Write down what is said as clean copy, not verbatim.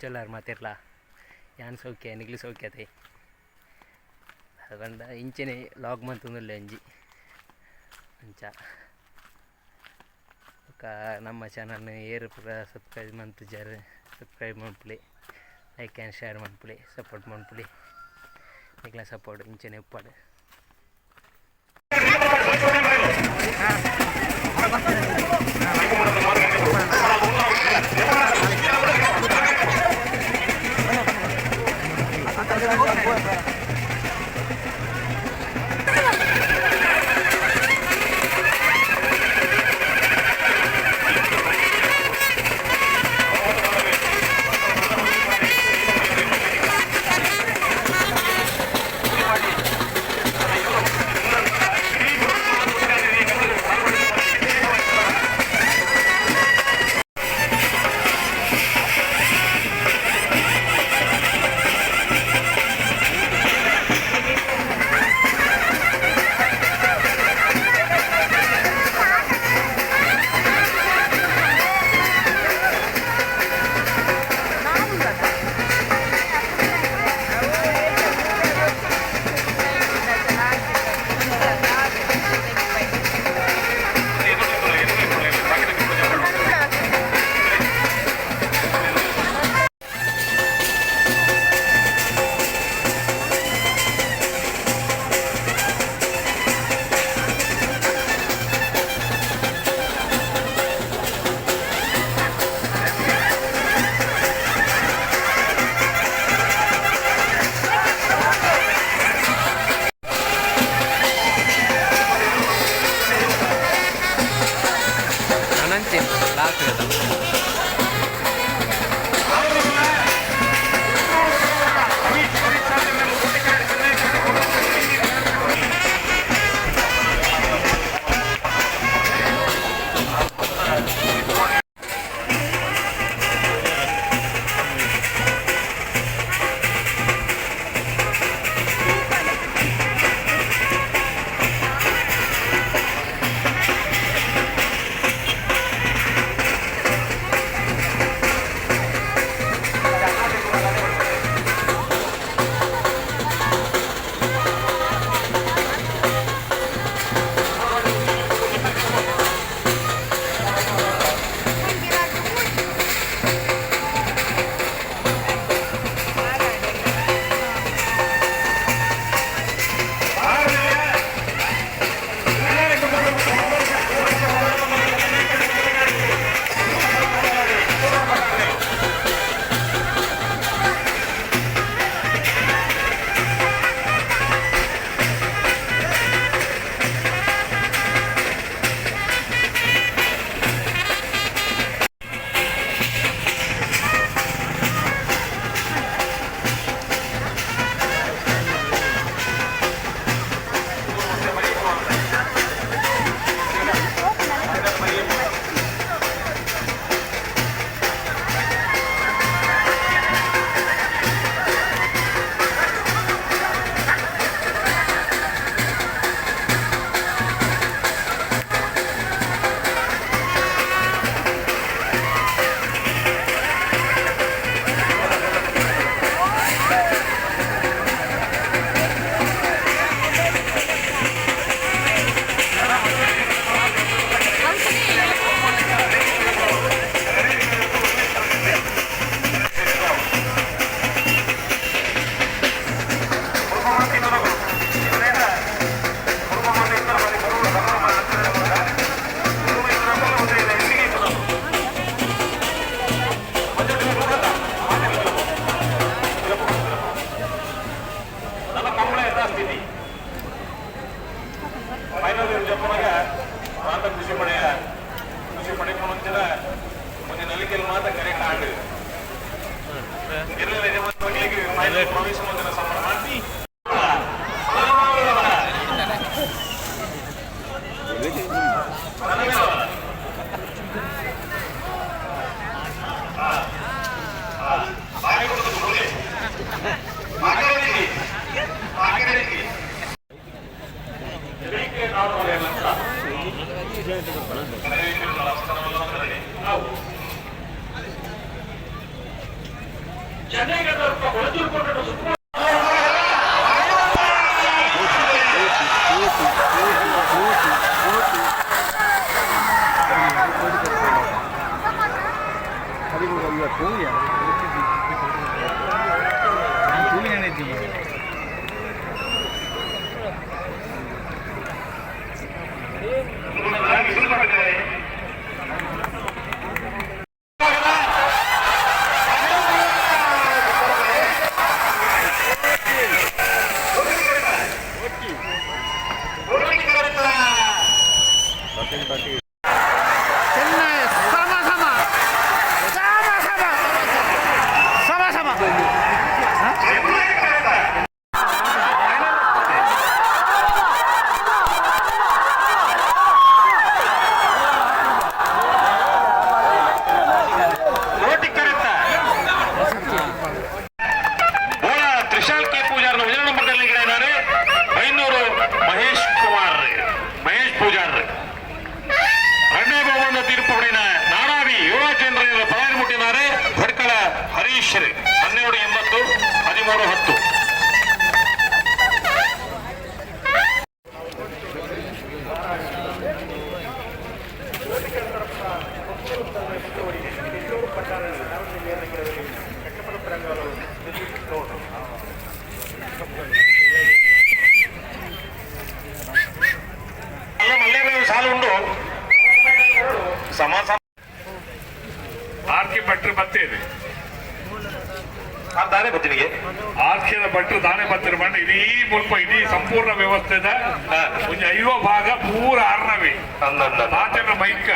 ಎಂಚೊಲ್ಲಾರ್ ಮಾತೆರ್ಲ ಯಾನ್ ಸೌಖ್ಯ ನಿಕ್ಲು ಸೌಖ್ಯತೆ ಪಂಡ ಇಂಚೆನೆ ಲಾಗ್ ಮಂತೊಂದುಲ್ಲೆ ಒಂಜಿ ಅಂಚ ಬೊಕ ನಮ್ಮ ಚಾನಲ್ನ್ ಏರ್ ಪೂರ ಸಬ್ಸ್ಕ್ರೈಬ್ ಮಂತುಜರ್ ಸಬ್ಸ್ಕ್ರೈಬ್ ಮನ್ಪುಲೆ ಲೈಕ್ ಆ್ಯಂಡ್ ಶೇರ್ ಮನ್ಪುಲೆ ಸಪೋರ್ಟ್ ಮನ್ಪುಲೆ ನಿಕ್ಲೆನ ಸಪೋರ್ಟ್ ಇಂಚೆನೆ ಉಪ್ಪಡ್. ಚೆನ್ನೈ ಸಮ ಸಮ ಸಮ ಸಮ ಸಮ ಸಮ. ಕೋಟಿಕರತ್ತ ಬೋಳ ತ್ರಿಶಾಲ್ ಕೆ ಪೂಜಾರ್ ವಿಜಯ ನಂಬರ್ ಇದ್ದಾರೆ. ಬೈನೂರು ಮಹೇಶ್ ಕುಮಾರ್, ಮಹೇಶ್ ಪೂಜಾರ್. ಎರಡನೇ ಬಹುಮಾನ ತೀರ್ಪು ಪಡೆದ ನಾಡಾವಿ ಯುವ ಜನರ ಪದಾರಿ ಮುಟ್ಟಿದ್ದಾರೆ. ಭಟ್ಕಳ ಹರೀಶ್, 12.80, 13.10. ಅಲ್ಲ, ಮಲ್ಲೇಬಾಯಿ ಸಾಲು ಉಂಡು ಸಮ ಸಮ. ಆರ್ಕೆ ಭಟ್ರು ಬತ್ತೇನೆ. ಆ ದಾನೆ ಬತ್ತಿನಿಗೆ. ಆರ್ಕೆದ ಭಟ್ರು ದಾನೆ ಬತ್ತಿರ ಮಣ್ಣ ಇಡೀ ಮುಲ್ಪ ಇಡೀ ಸಂಪೂರ್ಣ ವ್ಯವಸ್ಥೆದ ಒಂಜಿ ಐವ ಭಾಗ ಪೂರ ಅರ್ನವಿ. ಅಂದ. ಆಚರಣ ಮೈಕ.